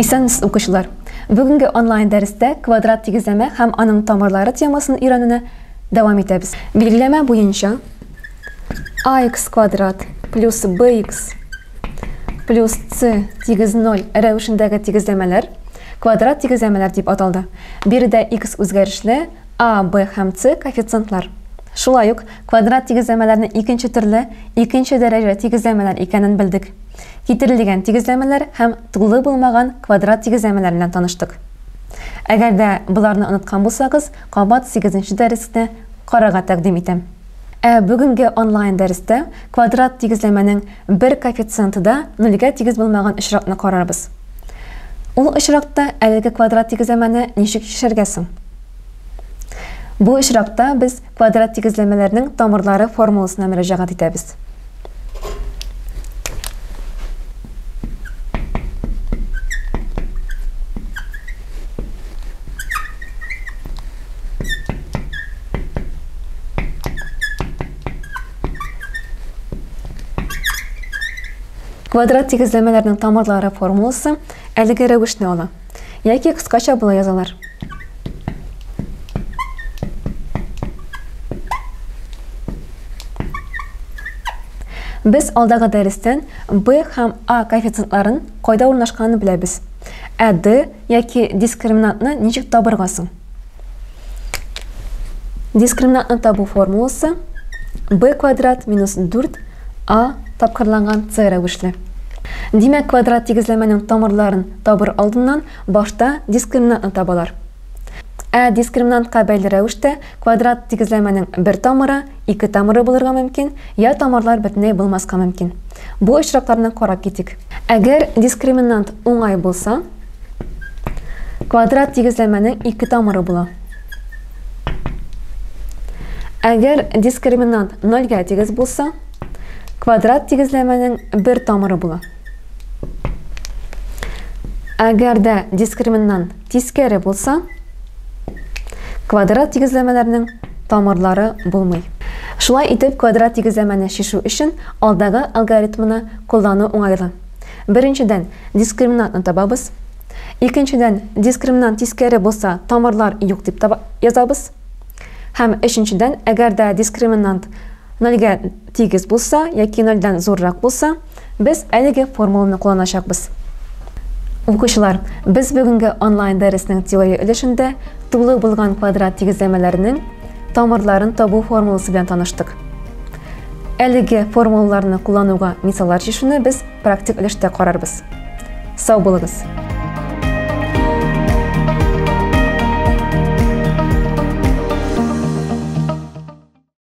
Исәнмесез, укучылар! Бүгенге онлайн дәрестә квадрат тигезләмә һәм аның тамырлары темасын өйрәнүне дәвам итәбез. Билгеләмә буенча ax квадрат плюс bx плюс c тигез 0 рәвешендәге тигезләмәләр квадрат тигезләмәләр дип аталды. Биредә x үзгәрешле, a, b һәм c коэффициентлар. Шулай ук квадрат тигезләмәләрнең икенче төрле, икенче дәрәҗә тигезләмәләр икәнен белдек. Китерелгән тигезләмәләр һәм тулы булмаган квадрат тигезләмәләр белән таныштык. Әгәр дә боларны оныткан булсагыз, кабат сигезенче дәресне карарга тәкъдим итәм. Ә бүгенге онлайн дәрестә квадрат тигезләмәнең бер коэффициенты да нульгә тигез булмаган очракны карарбыз. Ул очракта әлеге квадрат тигезләмәне ничек чишәргә соң? Бу очракта без квадрат тигезләмәләрнең тамырлары формуласына мөрәҗәгать итәбез. Квадрат тигезләмәләрнең тамырлары формуласы әлеге рәвешне ала. Яки кыскача болай язалар. Без алдагы дәрестән B һәм A коэффициентларын кайда урнашканын беләбез. Ә D яки дискриминантны ничек табырга соң? Дискриминантны табу формуласы B квадрат минус 4 A тапкырланган C рәвешле. Димәк, квадрат тигезләмәнең тамырларын табыр алдыннан башта дискриминантны табалар. Ә дискриминантка бәйле рәвештә квадрат тигезләмәнең бер тамыры, ике тамыры булырга мөмкин, я тамырлар бөтенләй булмаска мөмкин. Бу очракларны карап китик. Әгәр дискриминант уңай булса, квадрат тигезләмәнең ике тамыры була. Әгәр дискриминант нольгә тигез булса, квадрат тигезләмәнең бер тамыры була. Әгәр дә дискриминант тискәре булса, квадрат тигезләмәләрнең тамырлары булмый. Шулай итеп, квадрат тигезләмәне чишү өчен алдагы алгоритмны куллану уңайлы. Беренчедән, дискриминантны табабыз. Икенчедән, дискриминант тискәре булса, тамырлар юк дип язабыз. Һәм өченчедән, әгәр дә дискриминант нольгә тигез булса яки нольдән зуррак булса, без әлеге формуланы кулланачакбыз. Укучылар, без бүгенге онлайн дәреснең теория өлешендә тулы булган квадрат тигезләмәләренең тамырларын табу формуласы белән таныштык. Әлеге формулаларны куллануга мисаллар чишүне без практик өлештә карарбыз. Сау булыгыз!